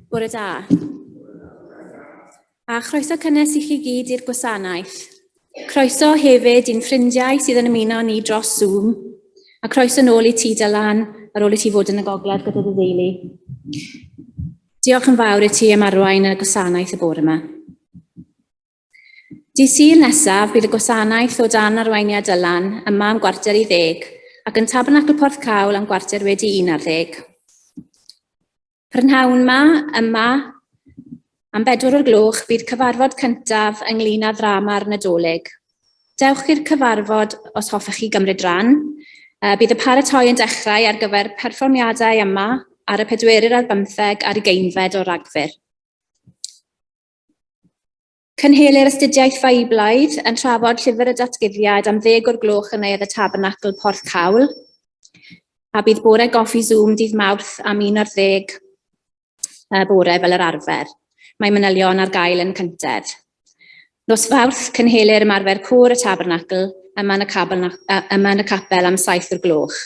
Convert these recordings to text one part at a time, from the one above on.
Bore da. A chroeso cynnes i chi gyd i'r gwasanaeth. Croeso hefyd i'n ffrindiau sydd yn ymuno ni dros Zoom, a croeso nôl i ti, Dylan, ar ôl i ti fod yn y gogledd gyda dy ddeulu. Diolch yn fawr i ti am arwain y gwasanaeth y bore yma. Dydd Sul nesaf, bydd y gwasanaeth o dan arweiniad Dylan yma am 9:45 ac yn Tabernacl Porthcawl am 11:15. Prynhawn 'ma, yma, am bedwar o'r gloch, bydd cyfarfod cyntaf ynglyn â ddrama'r Nadolig. Dewch i'r cyfarfod os hoffech chi gymryd rhan. Bydd y paratoi yn dechrau ar gyfer perfformiadau yma ar y pedwerydd ar bymtheg a'r ugeinfed o Ragfyr. Cynhelir astudiaeth Feiblaidd yn trafod Llyfr y Datguddiad am ddeg o'r gloch yn Neuadd y Tabernacl Porth Cawl, a bydd bore goffi Zoom dydd Mawrth am 11 y bore fel yr arfer. Mae manylion ar gael yn cyntedd. Nos Fawrth, cynhelir ymarfer côr y Tabernacl yma yn y, yma yn y capel am 7 o'r gloch.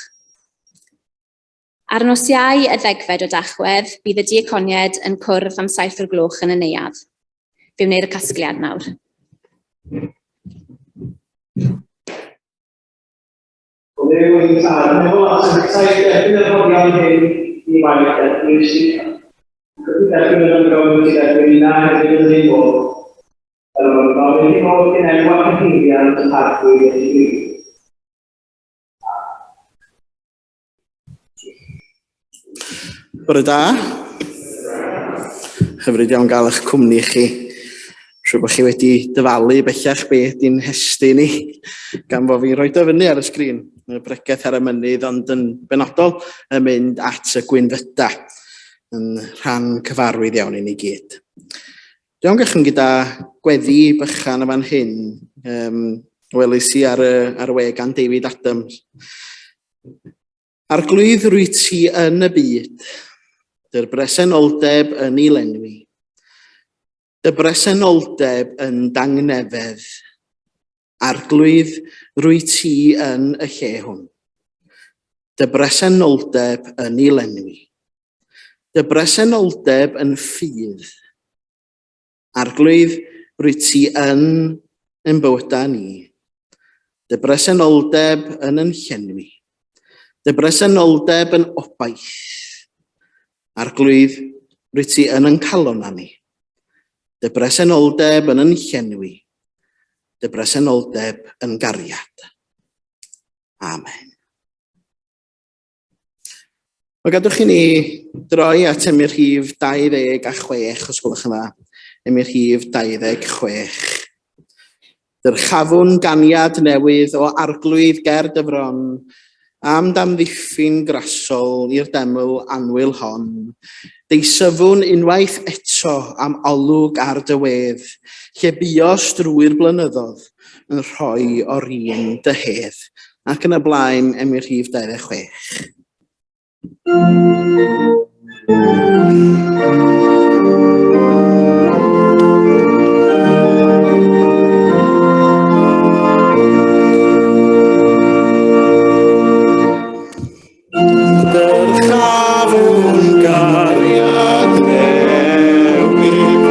Ar nos Iau, y ddegfed o Dachwedd, bydd y diaconiaid yn cwrdd am 7 o'r gloch yn y neuadd. Fe wneir y casgliad nawr. O Dduw ein Tad, nefol at y petai derbyn y rhoddion hyn i waith eglwys i Ac wedi derbyn yr ymgom wedi derbyn i na hefyd yn yr un modd, yr oedd yn ofyn i fod gen enw a cyhoeddiad y Arglwydd Iesu Grist. Bore da. Hyfryd iawn gael eich cwmni chi. Siŵr bod chi wedi dyfalu bellach be ydy'n hestyn ni, gan fod fi'n rhoi o fyny ar y sgrin, y bregeth ar y mynydd, ond yn benodol yn mynd at y gwynfyda, yn rhan cyfarwydd iawn i ni gyd. Iawn, gychwyn gyda gweddi bychan y fan hyn, um, welis i ar y, ar y we gan David Adams. Arglwydd rwy ti yn y byd, dy'r bresenoldeb yn ei lenwi, dy bresenoldeb yn dangnefedd. Arglwydd rwy ti yn y lle hwn, dy bresenoldeb yn ei lenwi. Dy bresenoldeb yn ffydd. Arglwydd, rwyt ti yn ein bywydau ni. Dy bresenoldeb yn yn llenwi. Dy bresenoldeb yn obaith. Arglwydd, rwyt ti yn yn calon ni. Dy bresenoldeb yn yn llenwi. Dy bresenoldeb yn gariad. Amen. Wel, gadwch i ni droi at emyn rhif 26, os gwelwch yn dda. Emyn rhif 26. Dyrchafwn ganiad newydd o arglwydd ger dy fron, am damddiffyn grasol i'r deml annwyl hon. Deisyfwn unwaith eto am olwg ar dy wedd, lle buos drwy'r blynyddoedd yn rhoi o'r un dy hedd. Ac yn y blaen, emyn rhif 26. Dyrchafwn gariad newydd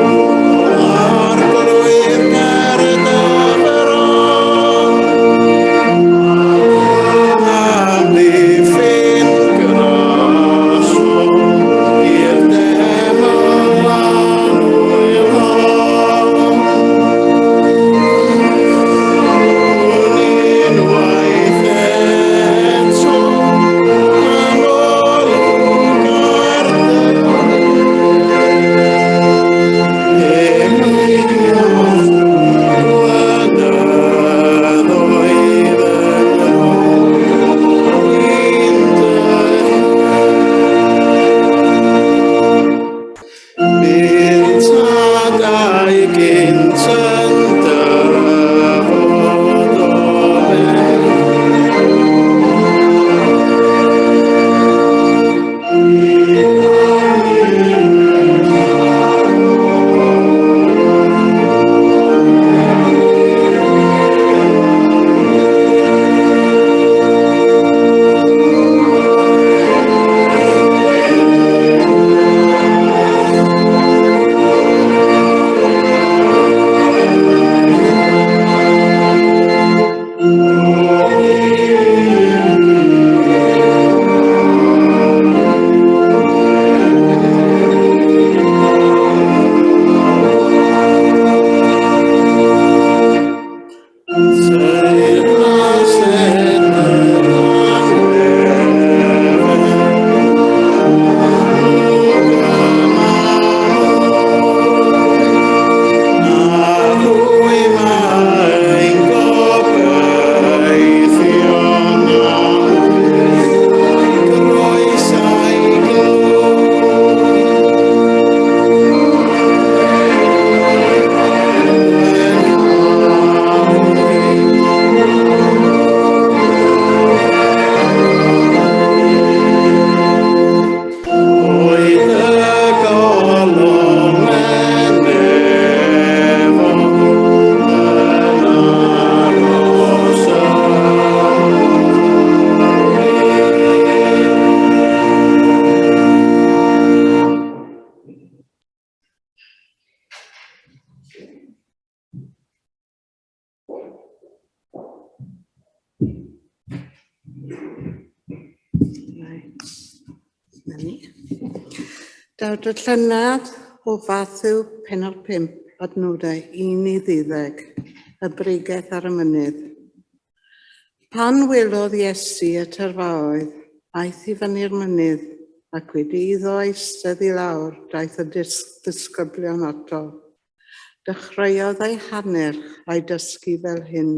Arglwydd ger dy fron Amddiffyn grasol i'r deml annwyl. Na ni. Daw'r darlleniad o Fathew pennod 5, adnodau 1 i ddeuddeg, y bregeth ar y mynydd. Pan welodd Iesu y tyrfaoedd, aeth i fyny'r mynydd, ac wedi iddo eistedd i lawr, daeth y disgyblion ato. Dechreuodd eu hannerch a'u dysgu fel hyn.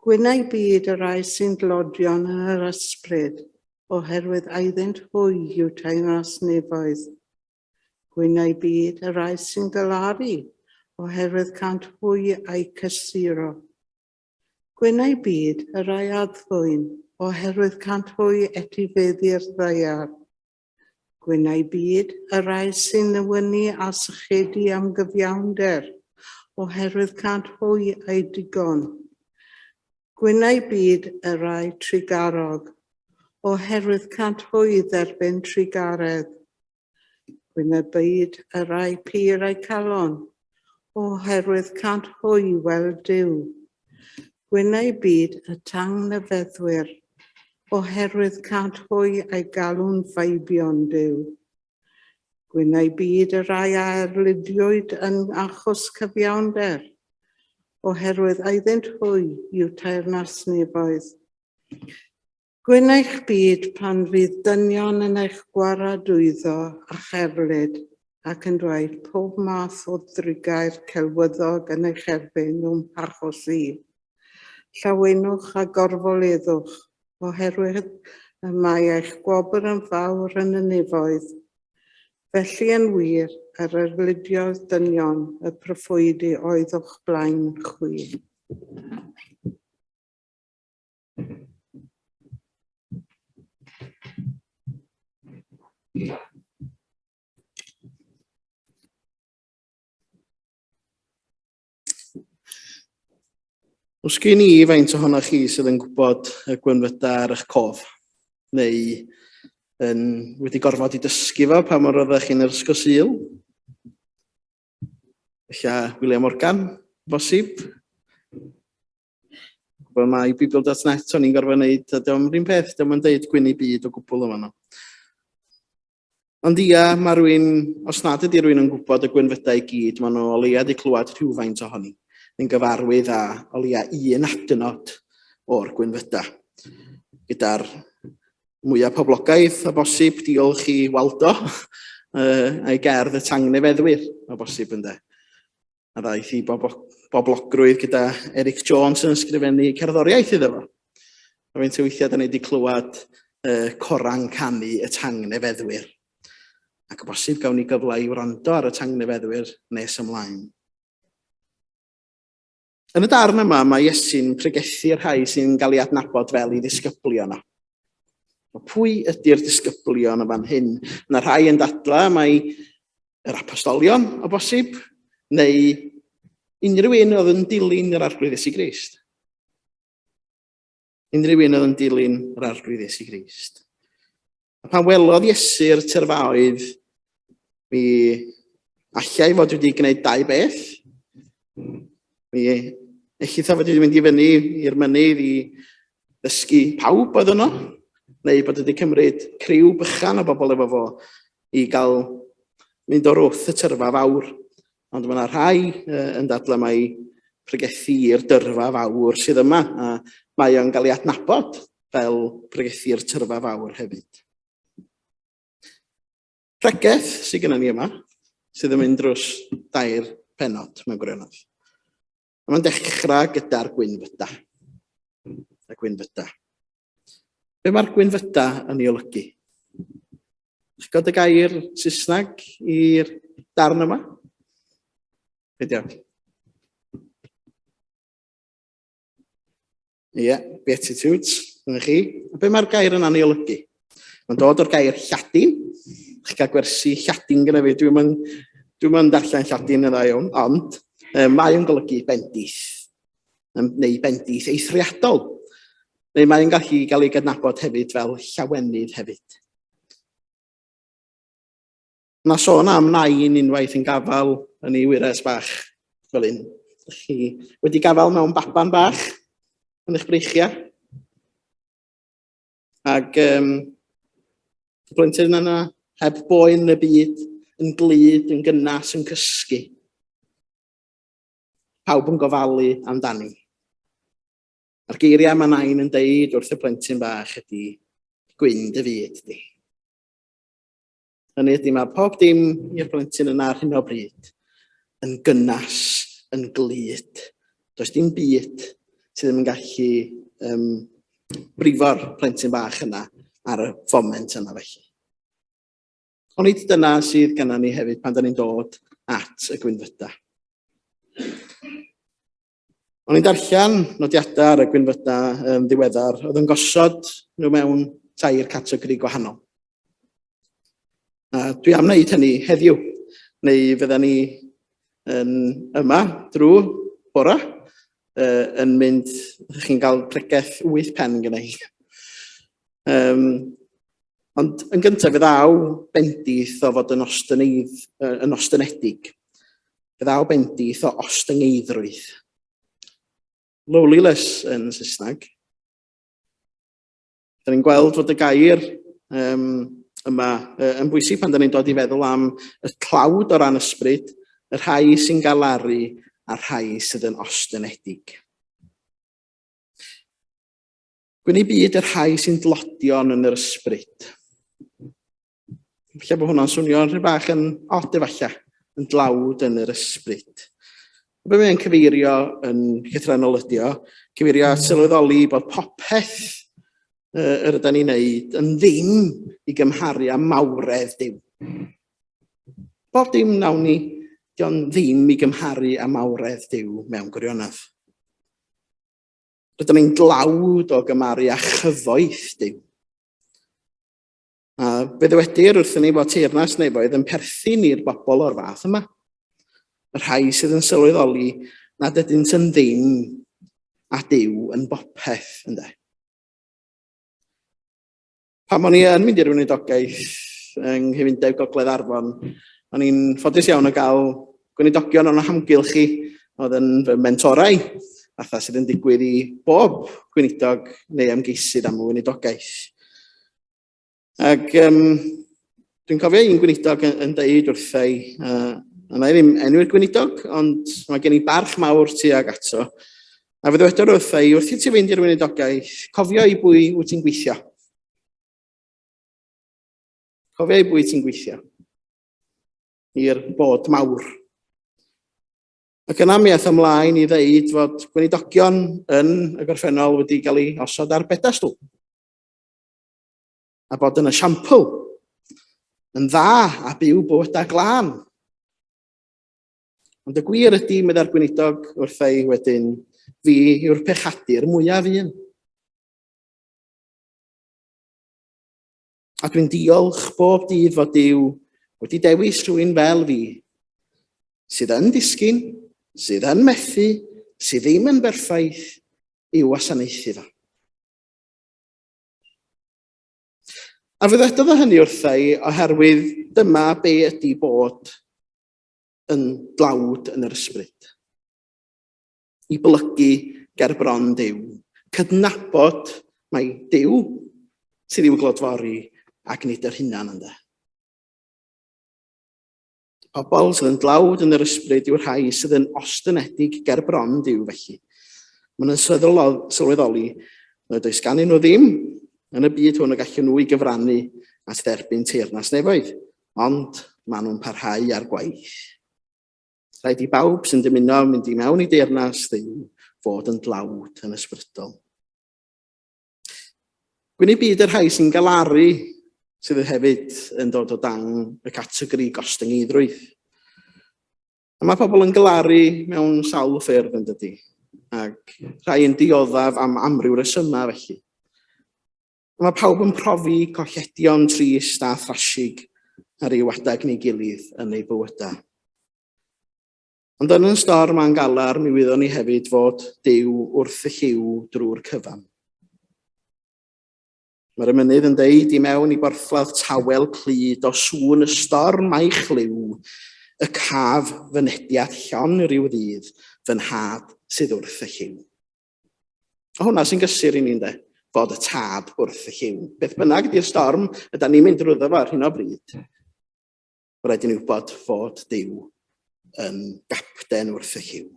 Gwynai byd y rhai sy'n dlodion yn yr ysbryd, oherwydd eiddynt hwy yw teyrnas nefoedd. Gwynai byd y rhai sy'n galaru, oherwydd cânt hwy eu cysuro. Gwynai byd y rhai addfwyn, oherwydd cânt hwy etifeddu'r ddaear. Gwynai byd y rhai sy'n newynu a sychedu am gyfiawnder, oherwydd cânt hwy eu digon. Gwynai byd y rhai trugarog, oherwydd cânt hwy dderbyn trugaredd. Gwynai byd y rhai pur eu calon, oherwydd cânt hwy weld Duw. Gwynai byd y tangnefeddwyr, oherwydd cânt hwy eu galw'n feibion Duw. Gwynai byd y rhai a erlidiwyd yn achos cyfiawnder, oherwydd eiddynt hwy yw teyrnas nefoedd. Gwyn eich byd pan fydd dynion yn eich gwaradwyddo a'ch erlid, ac yn dweud pob math o ddrygair celwyddog yn eich erbyn o'm hachos i. Llawenwch a gorfoleddwch, oherwydd y mae eich gwobr yn fawr yn y nefoedd. Felly yn wir, yr erlidiodd dynion y proffwydi oedd o'ch blaen chwi. Os gen i faint ohonoch chi sydd yn gwybod y gwynfydau ar eich cof, neu yn wedi gorfod i dysgu fo pan mor oeddech chi'n yr ysgol Sul? Ella William Morgan, bosib? Gwybod mai Bible.net o'n i'n gorfod wneud, a diolch yr un peth, diolch yn deud gwyn i byd o gwbl yma nhw. Ond ia, mae rhywun, os nad ydy rhywun yn gwybod y gwynfydau i gyd, maen nhw o leia wedi clywed rhywfaint ohoni, yn gyfarwydd â o leia un adnod o'r gwynfydau. Gyda'r mwyaf poblogaidd o bosib, diolch i Waldo, a'i gerdd y Tangnefeddwyr o bosib ynde. A ddaeth i boblogrwydd gyda Eric Jones yn ysgrifennu cerddoriaeth iddo fo. A faint o weithiau da ni wedi clywed coran canu y Tangnefeddwyr. Ac o bosib gawn ni gyfle i wrando ar y Tangnefeddwyr nes ymlaen. Yn y darn yma, mae Iesu'n pregethu'r rhai sy'n cael ei adnabod fel ei ddisgyblion o. Pwy ydy'r disgyblion y fan hyn? Yna rhai yn dadla mae yr apostolion o bosib, neu unrhyw un oedd yn dilyn yr Arglwydd Iesu Grist. Unrhyw un oedd yn dilyn yr Arglwydd Iesu Grist. A pan welodd Iesu'r tyrfaoedd, mi allai fod wedi gwneud dau beth. Mi ellith o fod wedi mynd i fyny i'r mynydd i ddysgu pawb oedd yno, neu bod wedi cymryd criw bychan o bobl efo fo i gael mynd o'r wrth y tyrfa fawr. Ond mae yna rhai yn dadlau mai pregethu i'r dyrfa fawr sydd yma, a mae o'n cael ei adnabod fel pregethu i'r tyrfa fawr hefyd. Pregeth sydd gennym ni yma, sydd yn mynd dros dair penod mewn gwirionedd. A mae'n dechrau gyda'r gwynfyda. Y gwynfyda. Be mae'r gwynfyda yn ei olygu? Chi'n gwybod y gair Saesneg i'r darn yma? Be di o? Ie, yeah, beatitudes, dyna chi. A be mae'r gair yna'n ei olygu? Mae'n dod o'r gair Lladin. Chi'n cael gwersi Lladin gyda fi. Dwi'n mynd, dwi mynd darllen Lladin yn dda iawn, ond mae o'n golygu bendith, neu bendith eithriadol. Neu mae'n gallu gael ei gydnabod hefyd fel llawenydd hefyd. Mae sôn am nain unwaith yn gafael yn ei wyres bach fel un. Ydych chi wedi gafael mewn baban bach yn eich breichiau? Ac um, Y plentyn yna heb boen yn y byd, yn glyd, yn gynnas, yn cysgu. Pawb yn gofalu amdani. A'r geiriau mae nain yn deud wrth y plentyn bach ydy, gwyn dy fyd di. Hynny ydy, mae pob dim i'r plentyn yna ar hyn o bryd yn gynnas, yn glyd. Does dim byd sydd ddim yn gallu um, brifo'r plentyn bach yna ar y foment yna felly. Ond nid dyna sydd gennym ni hefyd pan da ni'n dod at y gwynfydau. O'n i'n darllen nodiadau ar y gwynfydau yn ddiweddar, oedd yn gosod nhw mewn tair categori gwahanol. A dwi am wneud hynny heddiw, neu fydda ni yn yma drwy bora, uh, yn mynd, chi'n cael pregeth 8 pen gyda hi. Um, ond yn gyntaf, fe ddaw bendith o fod yn, ostyneidd, yn ostynedig. Fe ddaw bendith o ostyngeiddrwydd. Lowliness yn Saesneg. Da ni'n gweld fod y gair um, yma uh, yn bwysig pan da ni'n dod i feddwl am y tlawd o ran ysbryd, y rhai sy'n galaru a'r rhai sydd yn ostynedig. Gwyn ei byd y rhai sy'n dlodion yn yr ysbryd. Falle bod hwnna'n swnio rhy bach yn od efallai, yn dlawd yn yr ysbryd. Be mae'n cyfeirio yn llythrennol ydi o, cyfeirio at sylweddoli bod popeth yr ydyn ni'n neud yn ddim i gymharu â mawredd Duw. Bob dim nawn ni, dio'n ddim i gymharu â mawredd Duw mewn gwirionedd. Rydyn ni'n dlawd o gymaru â chyfoeth Duw. A fe ddywedir wrthyn ni bod teyrnas nefoedd yn perthyn i'r bobl o'r fath yma. Y rhai sydd yn sylweddoli nad ydynt yn ddim a Duw yn bopeth, ynde. Pan o'n i yn mynd i'r weinidogaeth yng Nghyfundeb Gogledd Arfon, o'n i'n ffodus iawn o gael gweinidogion o'n hamgylch i, oedd yn fy mentorau, fatha sydd yn digwydd i bob gweinidog neu ymgeisydd am y weinidogaeth. Ac um, dwi'n cofio un gweinidog yn, yn deud wrtha i, uh, a na i ddim enwi'r gweinidog, ond mae gen i barch mawr tuag ato. A fe ddywedodd wrtha i, wrth i ti fynd i'r weinidogaeth, cofio i bwy wyt ti'n gweithio. Cofio i bwy ti'n gweithio. I'r bod mawr. Ac yna mi aeth ymlaen i ddeud fod gweinidogion yn y gorffennol wedi cael ei osod ar bedestl. A bod yn esiampl, yn dda a byw bywydau glân. Ond y gwir ydy, meddai'r gweinidog wrtha i wedyn, fi yw'r pechadur mwyaf un. A dwi'n diolch bob dydd fod Duw wedi dewis rhywun fel fi, sydd yn disgyn, sydd yn methu, sydd ddim yn berffaith, i'w wasanaethu fo. A fe ddywedodd o hynny wrtha i oherwydd dyma be ydy bod yn dlawd yn yr ysbryd. I blygu ger bron Duw. Cydnabod mai Duw sydd i'w glodfori ac nid yr hunan ynde. Pobl sydd yn dlawd yn yr ysbryd yw'r rhai sydd yn ostynedig ger bron Duw felly. Maen nhw'n sylweddoli nad oes ganddyn nhw ddim yn y byd hwn y gallen nhw i gyfrannu at dderbyn teyrnas nefoedd, ond maen nhw'n parhau â'r gwaith. Rhaid i bawb sy'n dymuno mynd i mewn i deyrnas Dduw fod yn dlawd yn ysbrydol. Gwyn ei byd y rhai sy'n galaru sydd hefyd yn dod o dan y categori gostyngeiddrwydd. A mae pobl yn galaru mewn sawl ffyrdd yn dydy, ac rhai yn dioddef am amryw resymau felly. Mae pawb yn profi colledion trist a thrasig ar ryw adeg neu gilydd yn eu bywydau. Ond yn yn storm a'n galar, mi wyddon ni hefyd fod Duw wrth y lliw drwy'r cyfan. Mae'r emynydd yn deud i mewn i borthladd tawel clyd o sŵn y storm a'i chlyw, y caf fynediad llon rhyw ddydd, fy nhad sydd wrth y lliw. A hwnna sy'n gysur i ni, ynde? fod y tad wrth y lliw. Beth bynnag ydy'r storm ydy ni'n mynd drwyddo fo ar hyn o bryd, mae rhaid i ni wybod fod Duw yn gapten wrth y lliw.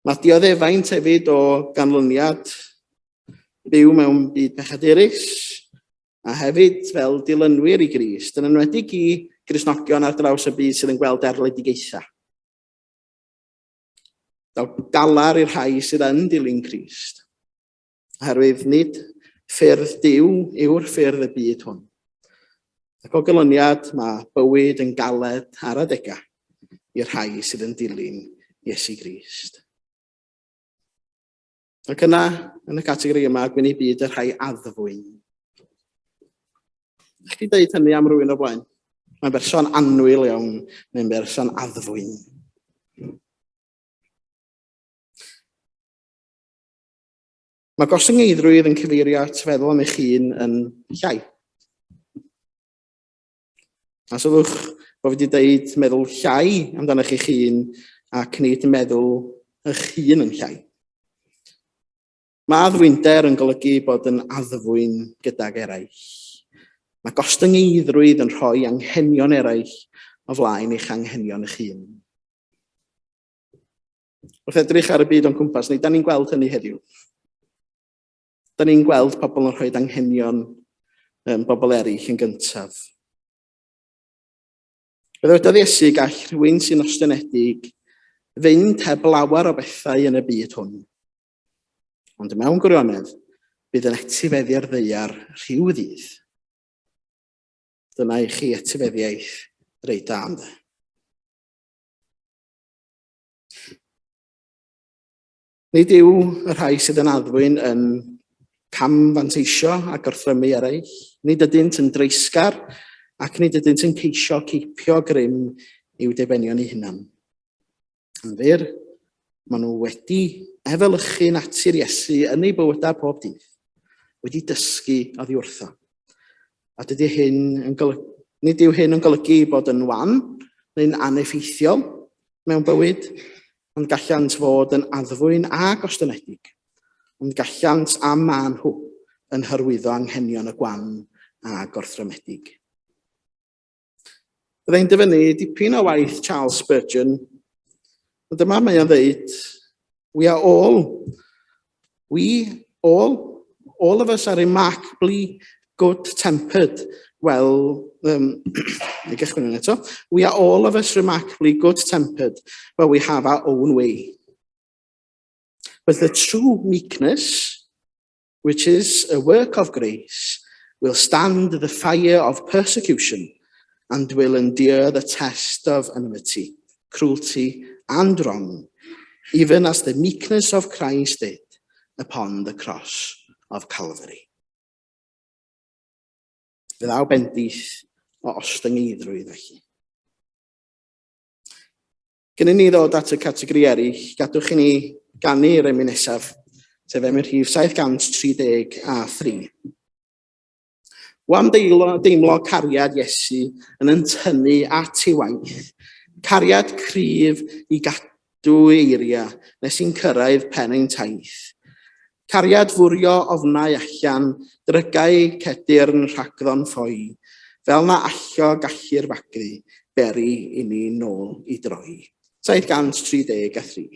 Mae dioddefaint hefyd o ganlyniad byw mewn byd pechadurus, a hefyd fel dilynwyr i Grist, yn enwedig i Gristnogion ar draws y byd sydd yn gweld erledigaethau. Daw galar i'r rhai sydd yn dilyn Crist, oherwydd nid ffyrdd Duw yw'r ffyrdd y byd hwn. Ac o ganlyniad, mae bywyd yn galed ar adegau i'r rhai sydd yn dilyn Iesu Grist. Ac yna, yn y categori yma, gwyn ei byd y rhai addfwyn. Ydych chi'n dweud hynny am rywun o blaen? Mae'n berson annwyl iawn, neu'n berson addfwyn. Mae gostyngeiddrwydd yn cyfeirio at feddwl am eich hun yn llai. A sylwch bod fi wedi dweud meddwl llai amdanoch chi'ch hun ac nid meddwl eich hun yn llai. Mae addfwynder yn golygu bod yn addfwyn gydag eraill. Mae gostyngeiddrwydd yn rhoi anghenion eraill o flaen eich anghenion eich hun. Wrth edrych ar y byd o'n cwmpas ni, da ni'n gweld hynny heddiw. Da ni'n gweld pobl yn rhoi anghenion um, bobl eraill yn gyntaf. Fe ddywedodd Iesu gall rhywun sy'n ostynedig fynd heb lawer o bethau yn y byd hwn. Ond mewn gwirionedd, bydd yn etifeddu'r ddaear rhyw ddydd. Dyna i chi etifeddiaeth reit da, ynddo. Nid yw y rhai sydd yn addfwyn yn cam-fanteisio a gorthrymu eraill. Nid ydynt yn dreisgar ac nid ydynt yn ceisio cipio grym i'w dibenion eu hunan. Yn fyr, maen nhw wedi efelychu natur Iesu yn eu bywydau pob dydd, wedi dysgu oddi wrtho. A dydy hyn yn golygu, nid yw hyn yn golygu bod yn wan neu'n aneffeithiol mewn bywyd, ond gallant fod yn addfwyn a gostynedig, ond gallant a maen nhw yn hyrwyddo anghenion y gwan a gorthrymedig. Byddai'n dyfynnu dipyn o waith Charles Spurgeon, ond dyma mae o'n dweud, we are all, we all, all of us are remarkably good-tempered. Well, i gychwyn yn eto. We are all of us remarkably good-tempered, but we have our own way. But the true meekness, which is a work of grace, will stand the fire of persecution and will endure the test of enmity, cruelty and wrong, even as the meekness of Christ did upon the cross of Calvary. Fe ddaw bendith o ostyngeiddrwydd felly. Cyn i ni ddod at y categori eraill, gadwch i ni ganu'r emyn nesaf, sef emyn rhif 733. Wan deimlo, deimlo cariad Iesu yn yn tynnu at ei waith, cariad cryf i gadw eiriau nes i'n cyrraedd pen ein taith. Cariad fwrio ofnau allan, drygau cedyrn rhagddo'n ffoi, fel na allio gallu'r fagru beri i ni nôl i droi. 733.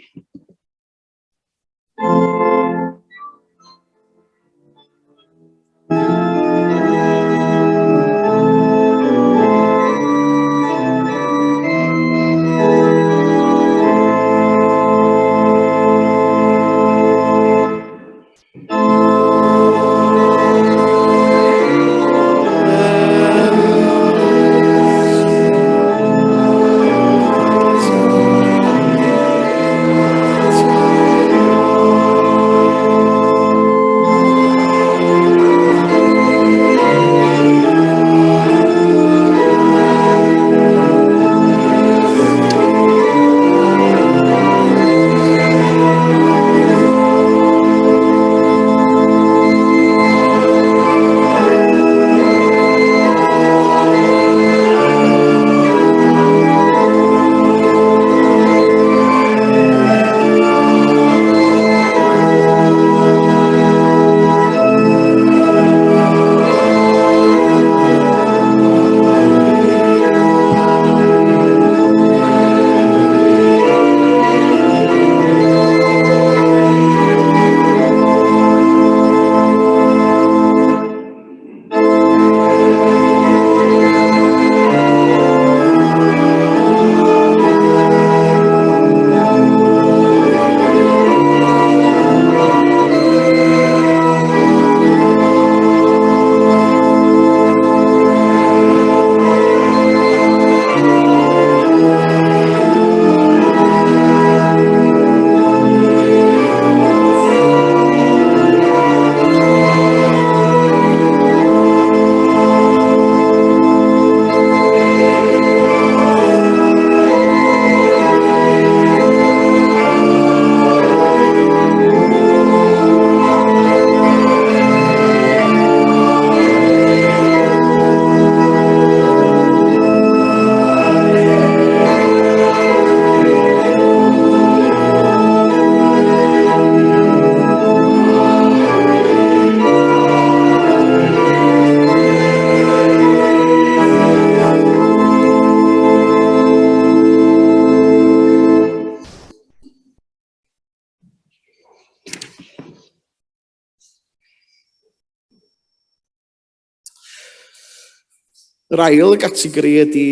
Yr ail gategori ydy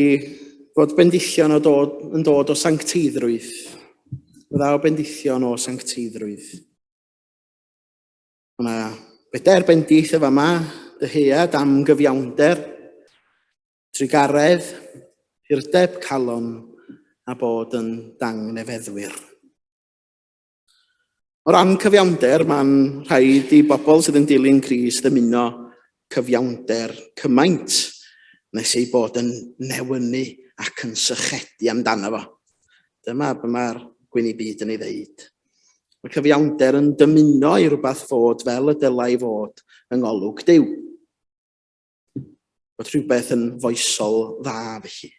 fod bendithion o dod, yn dod o sancteiddrwydd. Ddaw bendithion o sancteiddrwydd. Mae yna bedair bendith y fama, dyhead am gyfiawnder, trugaredd, purdeb calon a bod yn dangnefeddwyr. O ran cyfiawnder, mae'n rhaid i bobl sydd yn dilyn Crist ddymuno cyfiawnder cymaint nes eu bod yn newynu ac yn sychedu amdano fo. Dyma be mae'r gwyn i byd yn ei ddeud. Mae cyfiawnder yn dymuno i rhywbeth fod fel y dylai fod yng ngolwg Duw. Bod rhywbeth yn foesol dda felly.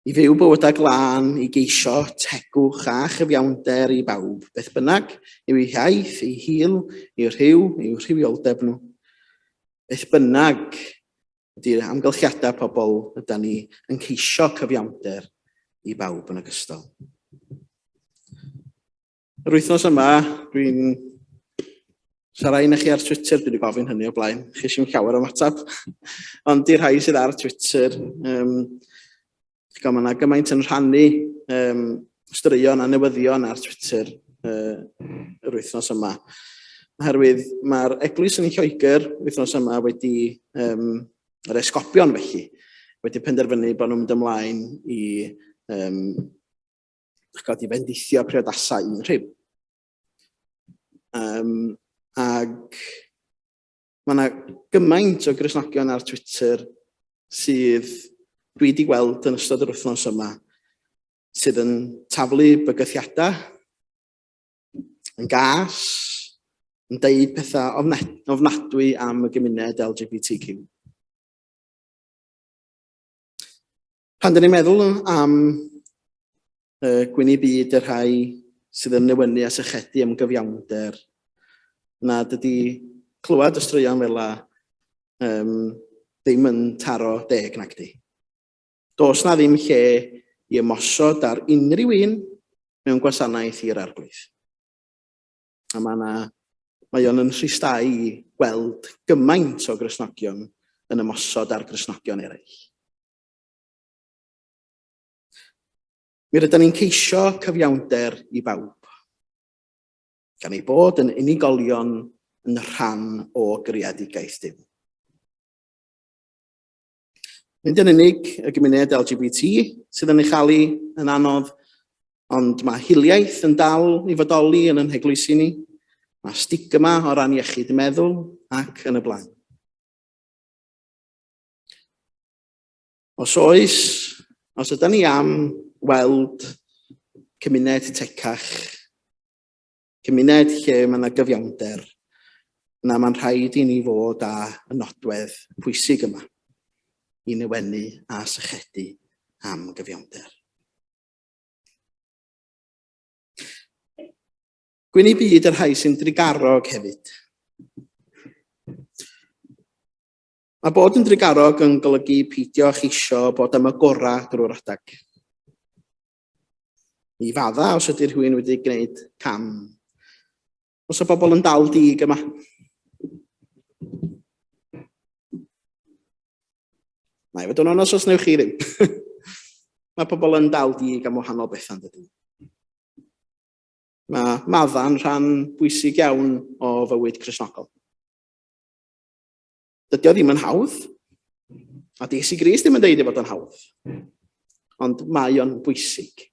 I fyw bywydau glân, i geisio tegwch a chyfiawnder i bawb, beth bynnag yw eu hiaith, eu hil, eu rhyw, eu rhywioldeb nhw. Beth bynnag ydy'r amgylchiadau pobl yda ni yn ceisio cyfiawnder i bawb yn ogystal. Yr wythnos yma, dwi'n siarad un chi ar Twitter, dwi wedi gofyn hynny o blaen, chi sy'n llawer o ymateb. Ond i'r rhai sydd ar Twitter, um, mae yna gymaint yn rhannu um, straeon a newyddion ar Twitter uh, yr wythnos yma. Oherwydd mae'r eglwys yn Lloegr wythnos yma wedi, um, yr esgobion felly, wedi penderfynu bod nhw'n mynd ymlaen i um, ch'god, i fendithio priodasau un rhyw. Um, ag mae yna gymaint o Gristnogion ar Twitter sydd dwi wedi gweld yn ystod yr wythnos yma sydd yn taflu bygythiadau, yn gas, yn deud pethau ofnadwy am y gymuned LGBTQ. Pan dyn ni'n meddwl am uh, gwyni byd y rhai sydd yn newynu a sychedu am gyfiawnder, na dydy clywed y straeon fel la um, ddim yn taro deg nag di. Does na ddim lle i ymosod ar unrhyw un mewn gwasanaeth i'r arglwydd. A mae yna, mae o'n yn rhistau i gweld gymaint o Gristnogion yn ymosod ar Gristnogion eraill. Mi rydyn ni'n ceisio cyfiawnder i bawb, gan ei bod yn unigolion yn rhan o greadigaeth Duw. Nid yn unig y gymuned LGBT sydd yn ei chael hi yn anodd, ond mae hiliaeth yn dal i fodoli yn ein heglwysi ni, mae stigma o ran iechyd meddwl ac yn y blaen. Os oes, os ydyn ni am weld cymuned tecach, cymuned lle mae yna gyfiawnder, yna mae'n rhaid i ni fod â y nodwedd pwysig yma i newenu a sychedu am gyfiawnder. Gwyn i byd y rhai sy'n drugarog hefyd. Mae bod yn drugarog yn golygu peidio cheisio bod am y gorau drwy'r adeg. I fadda os ydy rhywun wedi gwneud cam. Os y bobl yn dal dig yma. Na i fod yn onest os newch chi ddim. Mae pobl yn dal dig am wahanol bethau yn dydyn. Mae madda'n rhan bwysig iawn o fywyd Cristnogol. Dydy o ddim yn hawdd. A di Iesu Grist ddim yn deud ei fod yn hawdd. Ond mae o'n bwysig.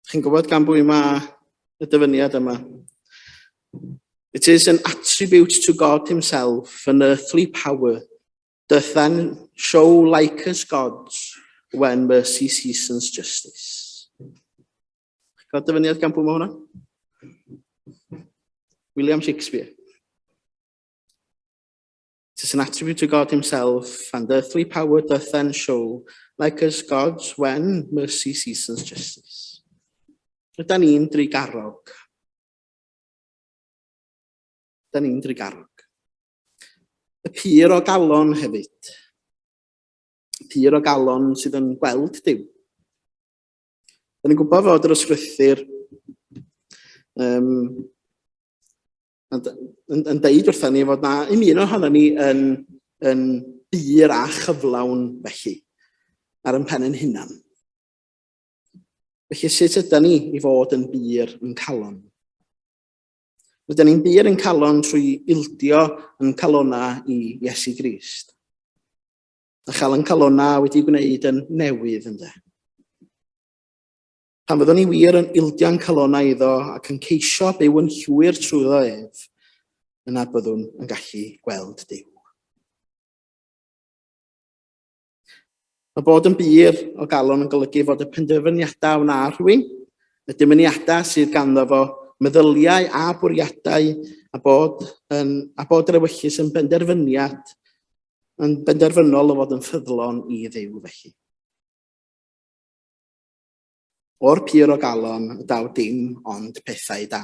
Chi'n gwybod gan bwy mae y dyfyniad yma? It is an attribute to God himself, an earthly power, doth then show like as gods when mercy seasons justice. Cael dyfyniad gan pwy mae hwnna? William Shakespeare. It is an attribute to God himself, and earthly power doth then show, like as gods when mercy seasons justice. Yda ni'n drugarog. Yda ni'n drugarog. Y pur o galon hefyd. Y pur o galon sydd yn gweld Duw. Da ni'n gwybod fod yr ysgrythur um, Yn, yn, yn deud wrthyn ni fod na un un ohono ni yn, yn bur a chyflawn felly, ar yn pen yn hunan. Felly sut ydy ni i fod yn bur yn calon? Rydyn ni'n bur yn calon trwy ildio yn calona i Iesu Grist. A chael yn calona wedi gwneud yn newydd ynde. Pan fyddwn ni wir yn ildio'n calonnau iddo ac yn ceisio byw yn llwyr trwyddo ef, yna byddwn yn gallu gweld Duw. Mae bod yn bur o galon yn golygu fod y penderfyniadau wna rhywun, y dymuniadau sydd ganddo fo, meddyliau a bwriadau, a bod, yn, a bod yr ewyllys yn benderfyniad, yn benderfynol o fod yn ffyddlon i Dduw felly. O'r pur o galon y daw dim ond pethau da.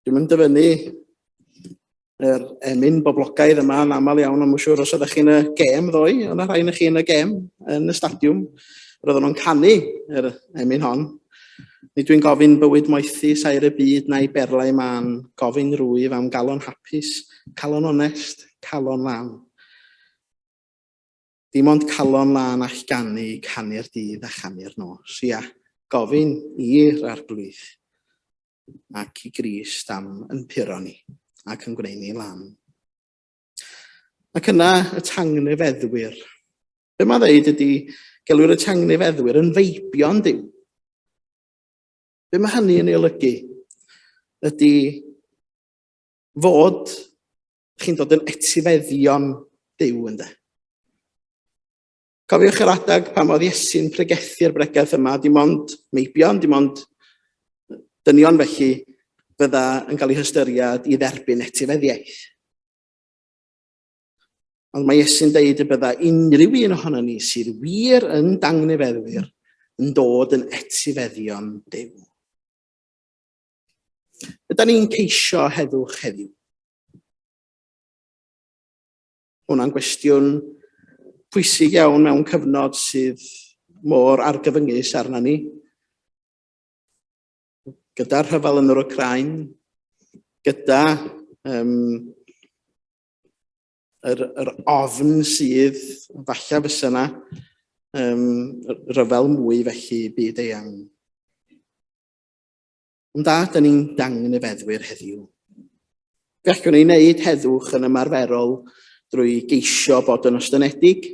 Dwi'n mynd dyfynnu yr emyn boblogaidd yma yn aml iawn, ond mae'n siŵr os ydych chi'n y gêm ddoe, ond rhai yn chi yn y gêm yn y stadiwm, roedden nhw'n canu yr emyn hon. Nid dwi'n gofyn bywyd moethus air y byd na'i berlau mân, gofyn rwyf am galon hapus, calon onest, calon lân. Dim ond calon lân all ganu canu'r dydd a chanu'r nos. Ia, gofyn i'r Arglwydd ac i Grist am yn puro ni ac yn gwneud ni lan. Ac yna y tangnefeddwyr. Be mae'n dweud ydy, gelwir y tangnefeddwyr yn feibion Duw. Be mae hynny yn ei olygu ydy fod chi'n dod yn etifeddion Duw ynde. Cofiwch yr adeg pan oedd Iesu'n pregethu'r bregeth yma, dim ond meibion, dim ond dynion felly, fydda yn cael eu hystyried i dderbyn etifeddiaeth. Ond mae Iesu'n deud y bydda unrhyw un ohono ni sydd wir yn dangnefeddwyr yn dod yn etifeddion Duw. Ydy ni'n ceisio heddwch heddiw? Hwna'n gwestiwn pwysig iawn mewn cyfnod sydd mor argyfyngus arna ni. Gyda'r rhyfel yn yr Wcráin, gyda um, yr, yr ofn sydd falle fysa yna um, rhyfel mwy felly byd eang. Ond da, da ni'n dangnefeddwyr heddiw. Fe allwn ni wneud heddwch yn ymarferol drwy geisio bod yn ostynedig,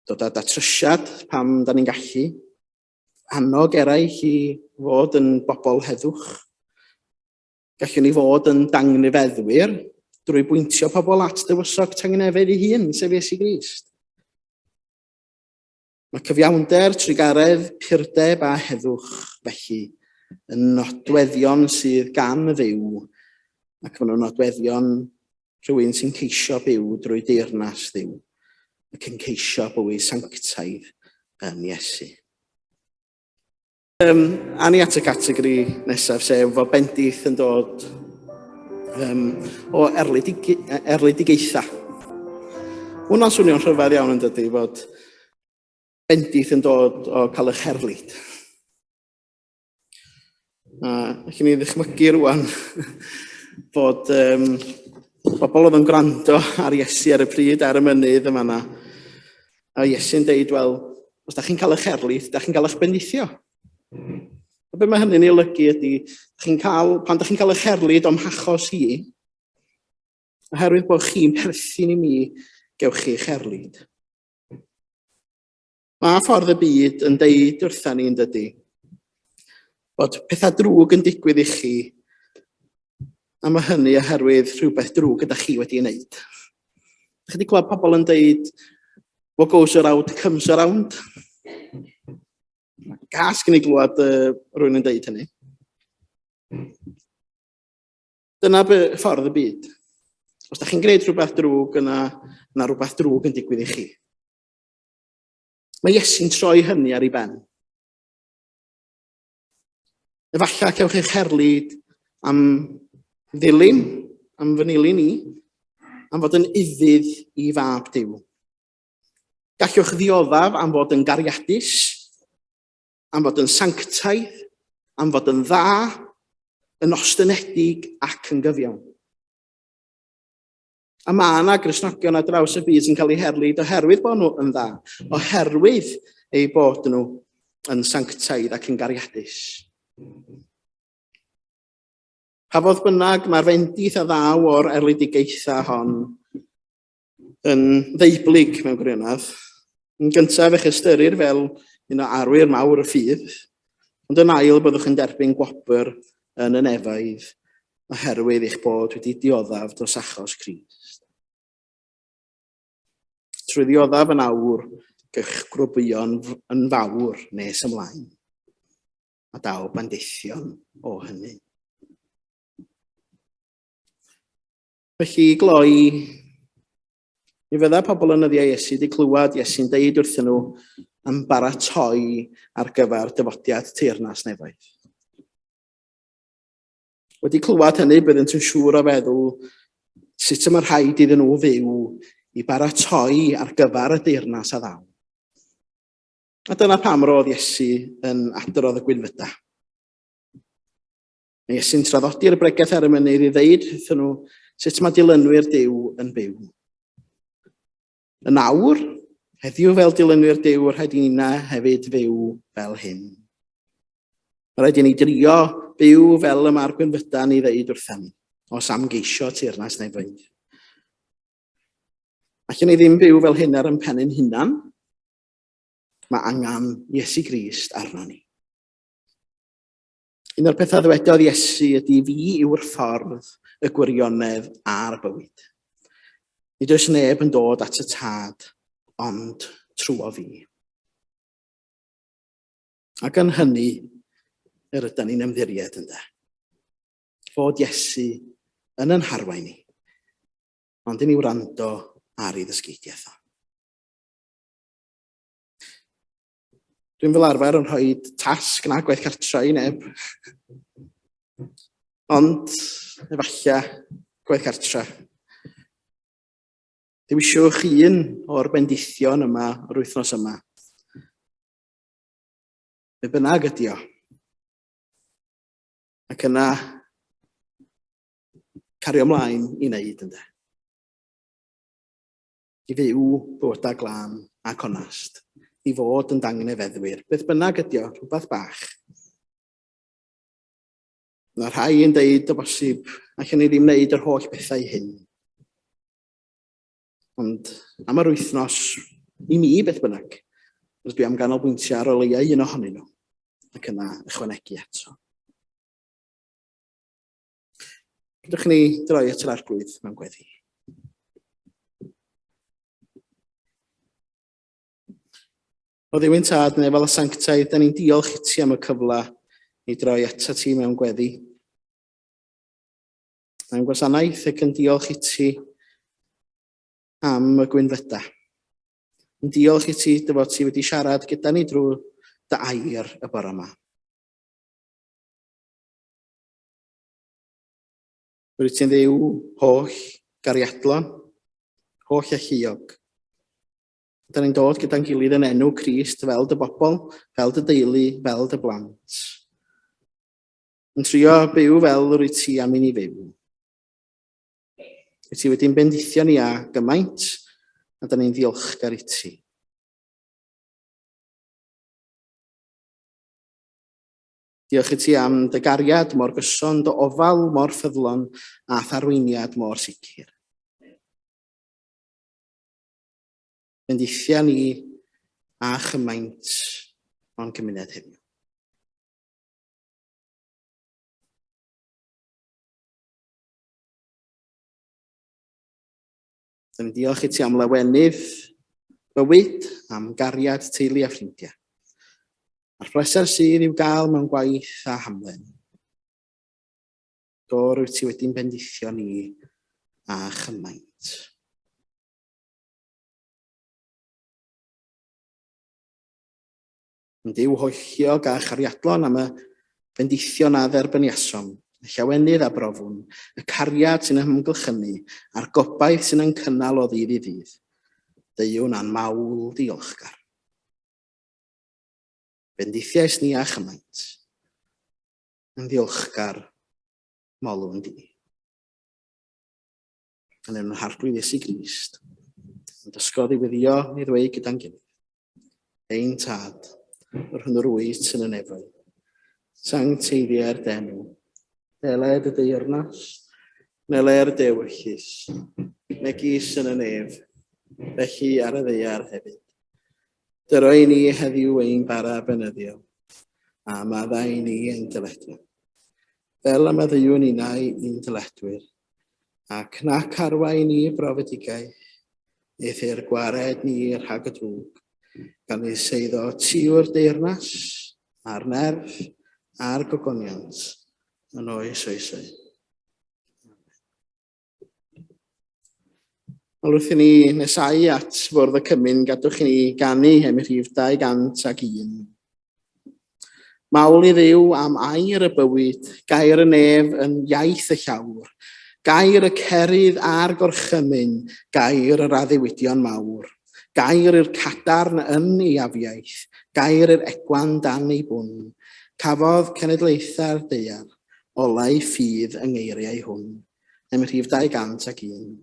dod â datrysiad pam da ni'n gallu, annog eraill i fod yn bobl heddwch. Gallwn ni fod yn dangnefeddwyr drwy bwyntio pobl at dywysog tangnefedd ei hun, sef Iesu Grist. Mae cyfiawnder, trugaredd, purdeb a heddwch, felly, yn nodweddion sydd gan y Dduw, ac maen nhw'n nodweddion rhywun sy'n ceisio byw drwy deyrnas Dduw, ac yn ceisio bywyd sanctaidd yn Iesu. Um, a ni at y categori nesaf, sef fod bendith yn dod um, o erledig, erledigaethau. Hwna'n swnio'n rhyfedd iawn yn dydy, fod bendith yn dod o cael eich herlid. A allwn ni ddychmygu rwan fod um, bobl oedd yn gwrando ar Iesu ar y pryd ar y mynydd yma yna. A Iesu'n deud, wel, os da chi'n cael eich erlid, da chi'n cael eich bendithio. A be mae hynny'n ei olygu ydy, chi'n cael, pan da chi'n cael eich erlid o'm hachos i, oherwydd bod chi'n perthyn i mi, gewch chi'ch erlid. Mae ffordd y byd yn deud wrtha ni yn dydy, bod pethau drwg yn digwydd i chi, a mae hynny oherwydd rhywbeth drwg gyda chi wedi ei wneud. Chi wedi clywed pobl yn deud, what goes around comes around? Gas gen i glywed uh, rhywun yn deud hynny. Dyna be ffordd y byd. Os da chi'n gwneud rhywbeth drwg, yna, yna rhywbeth drwg yn digwydd i chi. Mae Iesu'n troi hynny ar ei ben. Efallai cewch eich herlid am ddilyn, am fy nilyn i, am fod yn ufudd i fab Duw. Gallwch ddioddef am fod yn gariadus, am fod yn sanctaidd, am fod yn dda, yn ostynedig ac yn gyfiawn. A mae yna Gristnogion ar draws y byd sy'n cael eu herlid oherwydd bod nhw yn dda, oherwydd eu bod nhw yn sanctaidd ac yn gariadus. Pa fodd bynnag, mae'r fendith a ddaw o'r erledigaethau hon yn ddeublyg mewn gwirionedd. Yn gyntaf, eich ystyrir fel un o arwyr mawr y ffydd, ond yn ail, byddwch yn derbyn gwobr yn y nefoedd oherwydd eich bod wedi dioddef dros achos Crist. Trwy ddioddef yn awr, gwych grwbwyon yn fawr nes ymlaen, a daw bandeithion o hynny. Felly, i gloi, mi fydda pobl yn nyddiau Iesu wedi clywed Iesu'n deud wrthyn nhw am baratoi ar gyfer dyfodiad teyrnas nefoedd. Wedi clywed hynny, byddent yn siŵr o feddwl sut y mae rhaid iddyn nhw fyw i baratoi ar gyfer y deyrnas a ddaw. A dyna pam roedd Iesu yn adrodd y gwynfydau. Mae Iesu'n traddodi'r bregeth ar y mynydd i ddeud wrthyn nhw sut mae dilynwyr Duw yn byw. Yn awr, heddiw fel dilynwyr Duw, rhaid i nina hefyd fyw fel hyn. Mae rhaid i ni drio byw fel y mae'r gwynfydan i ddeud wrthyn ni, os am geisio teyrnas nefoedd. Allan ni ddim byw fel hyn ar yn pen ein hunan. Mae angen Iesu Grist arno ni. Un o'r pethau ddywedodd Iesu ydy fi yw'r ffordd, y gwirionedd a'r bywyd. Nid oes neb yn dod at y tad ond trwy fi. Ac yn hynny, yr ydyn ni'n ymddiried ynddo. Fod Iesu yn yn harwain ni, ond i ni wrando ar ei ddysgeidiaeth o. Dwi'n fel arfer yn rhoi tasg na gwaith cartra i neb. Ond efallai gwaith cartra. Dewisiwch un o'r bendithion yma yr wythnos yma. Be bynnag ydi o. Ac yna cario ymlaen i wneud ynde. I fyw bywydau glân ac onast, i fod yn dangnefeddwyr, beth bynnag ydi o, rhywbeth bach. Mae rhai yn deud o bosib, allan ni ddim wneud yr holl bethau hyn. Ond am yr wythnos, i mi beth bynnag, rydw i am ganolbwyntio ar o leia un ohonyn nhw, ac yna ychwanegu ato. Gydwch ni droi at yr Arglwydd mewn gweddi. O Dduw'n Tad neu fel y sanctaidd, da ni'n diolch i ti am y cyfle i droi atat ti mewn gweddi. Mae'n gwasanaeth ac yn diolch i ti am y gwynfydau. Yn diolch i ti dy fod ti wedi siarad gyda ni drwy dy air y bore yma. Rwyt ti'n ddiw holl gariadlon, holl alluog. Da ni'n dod gyda'n gilydd yn enw Crist fel dy bobl, fel dy deulu, fel dy blant. Yn trio byw fel rwyt ti am i ni fyw. Rwyt ti wedi'n bendithio ni â gymaint, a da ni'n ddiolchgar i ti. Diolch i ti am dy gariad mor gyson, dy ofal mor ffyddlon a tharweiniad mor sicr. Bendithia ni a chymaint o'n cymuned heddiw. Dyn ni'n diolch i ti am lawenydd bywyd, am gariad teulu a ffrindiau. A'r pleser sydd i'w gael mewn gwaith a hamdden. Do, rwyt ti wedi'n bendithio ni a chymaint. Yn Duw hoelliog a chariadlon am y bendithion a dderbyniasom, y llawenydd a brofwn, y cariad sy'n ymgylchynu, a'r gobaith sy'n ein cynnal o ddydd i ddydd. Deuwn â'n mawl diolchgar. Bendithiais ni â chymaint. Yn ddiolchgar, molwn di. Yn enw'n Harglwydd Iesu Grist, yn dysgodd i weddio neu ddweud gyda'n gilydd. Ein Tad, yr hwn yr wyt yn y nefoedd, sancteiddier d'enw, deled y deyrnas, neler dewyllys, megis yn y nef, felly ar y ddaear hefyd. Dyro i ni heddiw ein bara benyddiol, a maddau i ni ein dyledion, fel y maddeuwn innau i'n dyledwyr, ac nac arwain ni brofedigaeth, eithr gwared ni rhag y drwg, gan ei seiddo ti yw'r deyrnas, a'r nerth, a'r gogoniant, yn oes oesau. Wel, wrth i ni nesau at fwrdd y cymun, gadwch i ni ganu hem rhif 201. Mawl i Dduw am air y bywyd, gair y nef yn iaith y llawr, gair y cerydd a'r gorchymyn, gair yr addewidion mawr, gair i'r cadarn yn ei afiaith, gair i'r egwan dan ei bwn. Cafodd cenedlaethau'r daear olau ffydd yng ngeiriau hwn. Em rhif 201.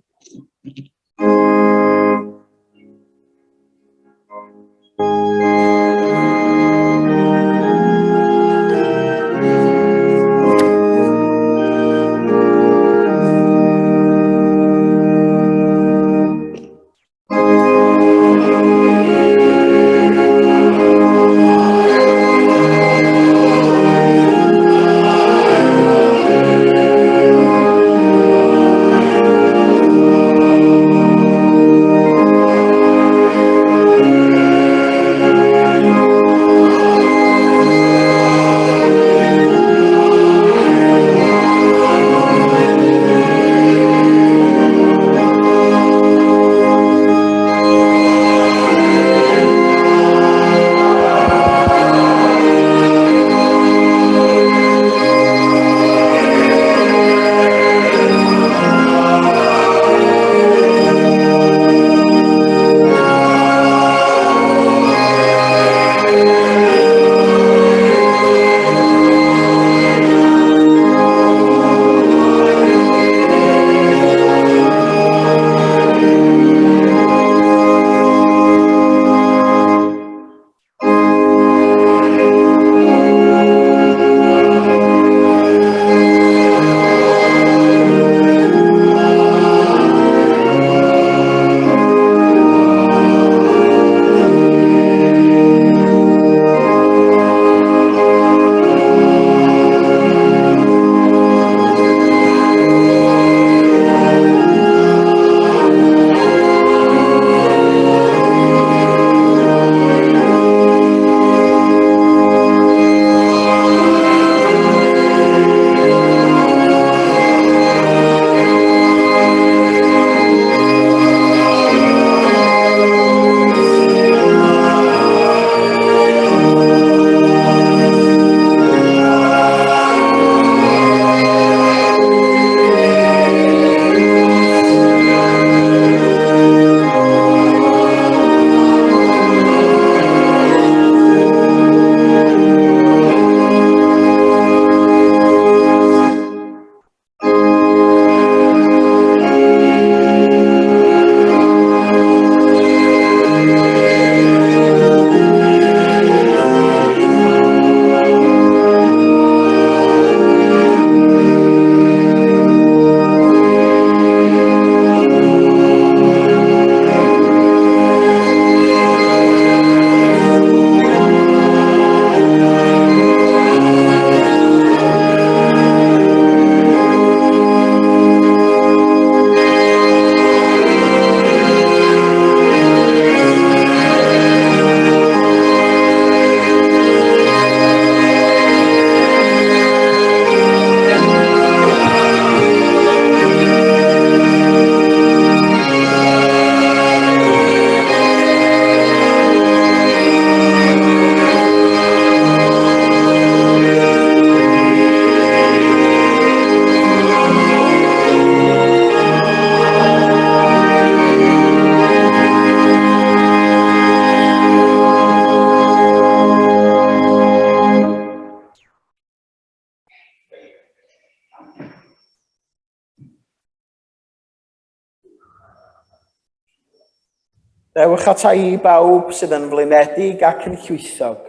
Dewch ata i bawb sydd yn flinedig ac yn llwythog,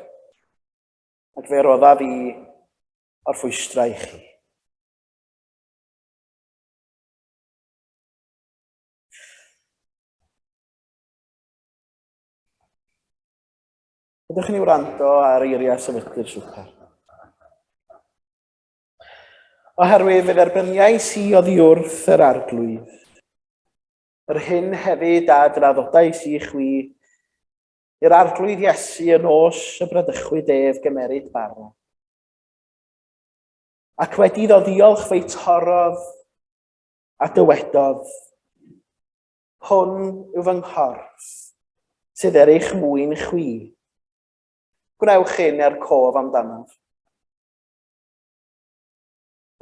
ac fe roddaf i orffwystra i chi. Ydych chi'n ei wrando ar eiriau sefydlu'r swper? Oherwydd fe dderbyniais i oddi wrth yr arglwydd Yr hyn hefyd a draddodais i chwi, i'r arglwydd Iesu y nos y bradychwyd ef gymeryd bara. Ac wedi iddo ddiolch fe'i torrodd a dywedodd, Hwn yw fy nghorff, sydd er eich mwyn chwi. Gwnewch hyn er cof amdanaf.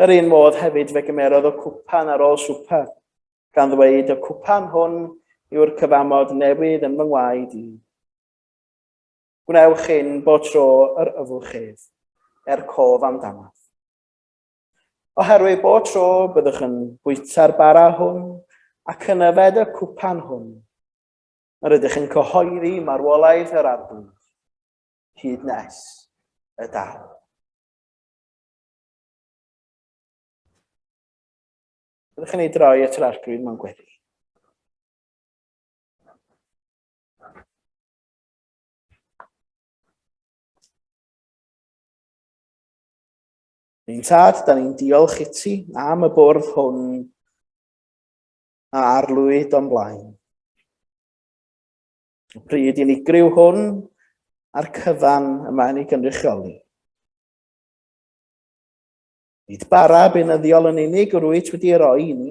Yr un modd hefyd fe gymerodd y cwpan ar ôl swper, gan ddweud, y cwpan hwn yw'r cyfamod newydd yn fy ngwaed i. Gwnewch hyn bob tro yr yfwch ef, er cof amdanaf. Oherwydd bob tro byddwch yn bwyta'r bara hwn ac yn yfed y cwpan hwn, yr ydych yn cyhoeddi marwolaeth yr Arglwydd hyd nes y daw. Byddwch yn ei droi at yr arglwydd mewn gweddi. Ein tad, da ni'n diolch i ti am y bwrdd hwn a arlwyd o'n blaen. Y pryd unigryw hwn a'r cyfan y mae'n ei gynrychioli. Nid bara beunyddiol yn unig yr wyt wedi ei roi i ni,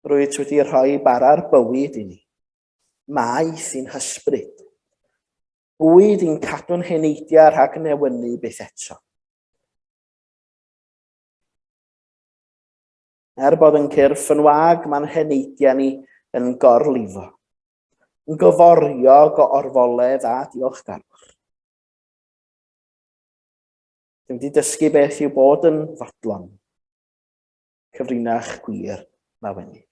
rwyt wedi rhoi bara'r bywyd i ni. Maeth i'n hysbryd. Bwyd i'n cadw'n heneidiau rhag newynu byth eto. Er bod yn cyrff yn wag, mae'n heneidiau ni yn gorlifo. Yn gyforiog o orfoledd a diolchgarwch. Dwi wedi dysgu beth yw bod yn fodlon. Cyfrinach gwir lawenydd.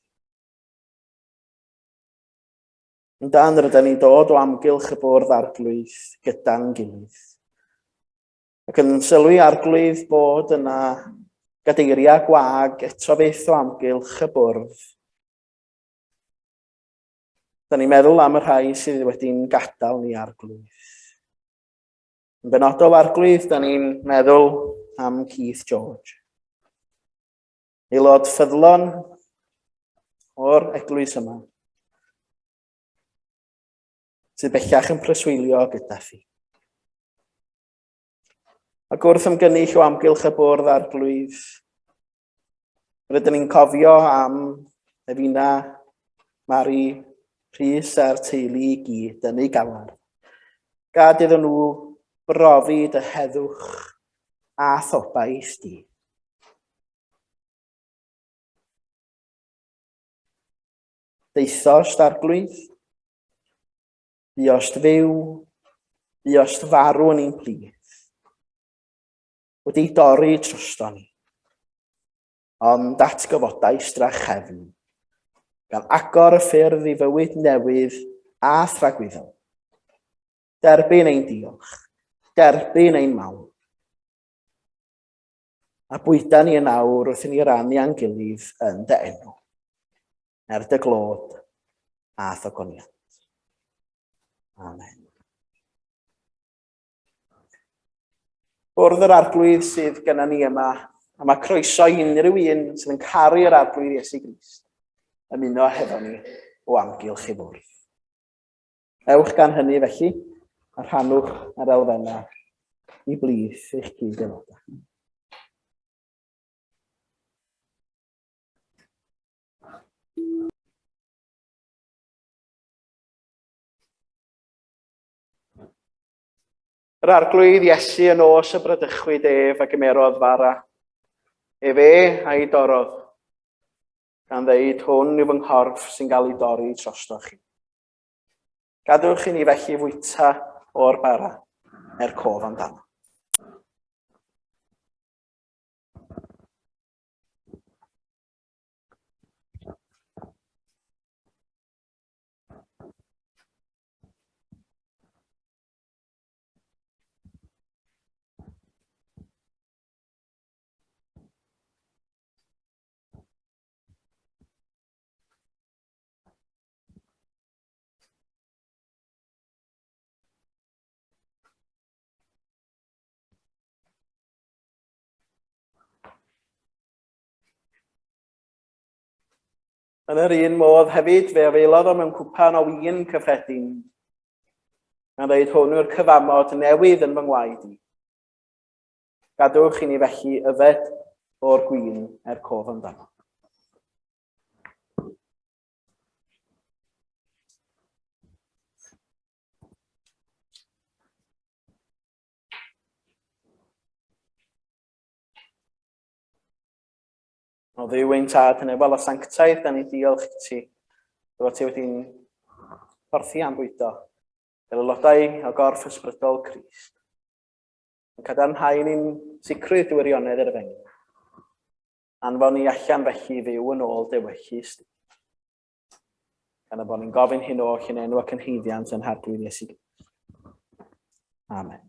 Yn dan rydyn ni'n dod o amgylch y bwrdd arglwydd gyda'n gilydd. Ac yn sylwi arglwydd bod yna gadeiriau gwag eto fyth o amgylch y bwrdd. Da ni'n meddwl am y rhai sydd wedi'n gadael ni arglwydd. Yn benodol arglwydd, da ni'n meddwl am Keith George. Aelod ffyddlon o'r eglwys yma, sydd bellach yn preswylio gyda thi. Ac wrth ymgynnull o amgylch y bwrdd arglwydd, Rydyn ni'n cofio am Efina, Mari, Rhys a'r teulu i gyd yn ei galar. Gad iddyn nhw brofi dy heddwch a thobaith di. Deuthost arglwydd, buost fyw, buost farw yn ein plith. Wedi ei dorri troston ni. Ond atgyfodais drachefn, gan agor y ffyrdd i fywyd newydd a thragwyddol. Derbyn ein diolch, derbyn ein mawl. A bwyda ni yn awr wrth i ni rannu â'n gilydd yn dy enw, er dy glod a thogoniant. Amen. Bwrdd yr Arglwydd sydd gyda ni yma, a mae croeso i unrhyw un sydd yn caru yr Arglwydd Iesu Grist ymuno hefo ni o amgylch ei fwrdd. Ewch gan hynny felly, a rhannwch yr elfennau i blith eich cyd-aelodau. Yr arglwydd Iesu y nos y bradychwyd ef a gymerodd fara. Ef e a'i dorrodd, gan ddeud, hwn yw fy nghorff sy'n cael ei dorri trostoch chi. Gadwch i ni felly fwyta o'r bara er cof amdano. Yn yr un modd hefyd, fe afaelodd o mewn cwpan o win cyffredin, gan ddeud hwn yw'r cyfamod newydd yn fy ngwaed i. Gadwch i ni felly yfed o'r gwin er cof amdano. O Dduw ein tad hynny, wel o sanctaidd, da ni diolch i ti. Dy fod ti wedi'n porthi am bwydo, fel aelodau o gorff ysbrydol Crist. Yn cadarnhau ni'n sicrwydd dy wirionedd yr efengyl. Anfon ni allan felly i fyw yn ôl dewyllys di. Gan y bod ni'n gofyn hyn oll yn enw ac yn haeddiant yn Harglwydd Iesu Grist. Amen.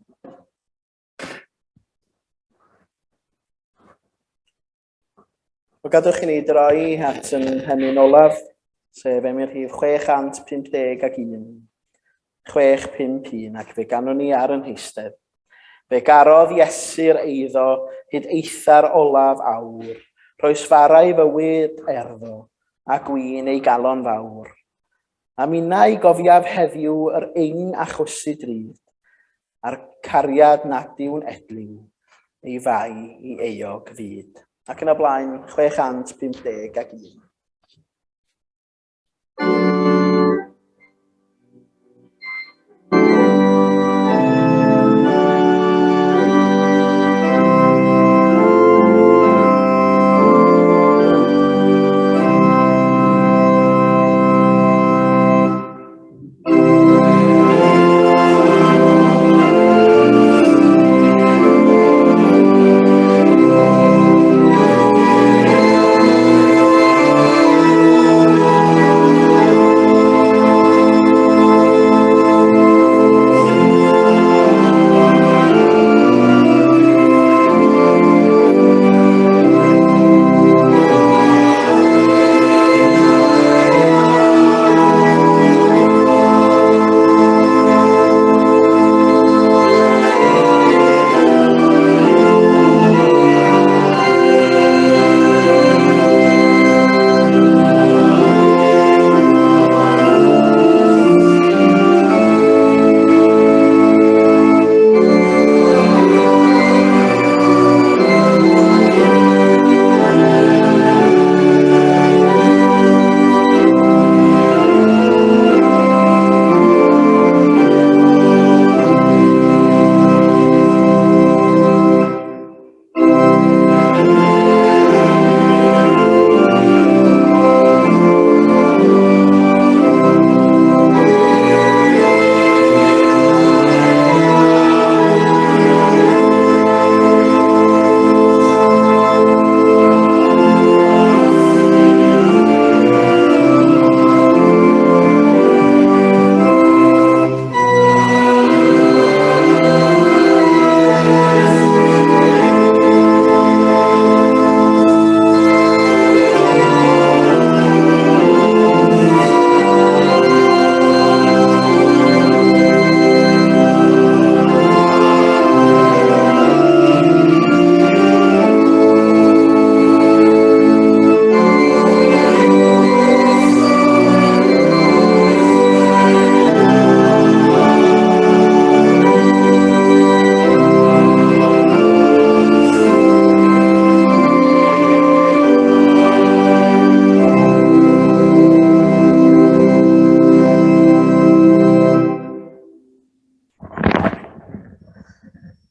Wel, gadwch i ni droi at yn hemyn olaf, sef emyn rhif 651, 651, ac fe ganwn ni ar yn heistedd. Fe garodd Iesu'r eiddo hyd eitha'r olaf awr, rhoes fara i fywyd erddo, a gwin ei galon fawr. A minnau gofiaf heddiw yr ing a chwysu drud, a'r cariad nad yw'n edliw, ei fai i euog fyd. Ac yn y blaen, 651.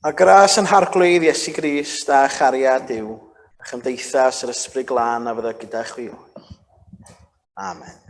A gras yn Harglwydd Iesu Grist a chariad Duw, a chymdeithas yr Ysbryd Glân a fydda gyda chwi oll. Amen.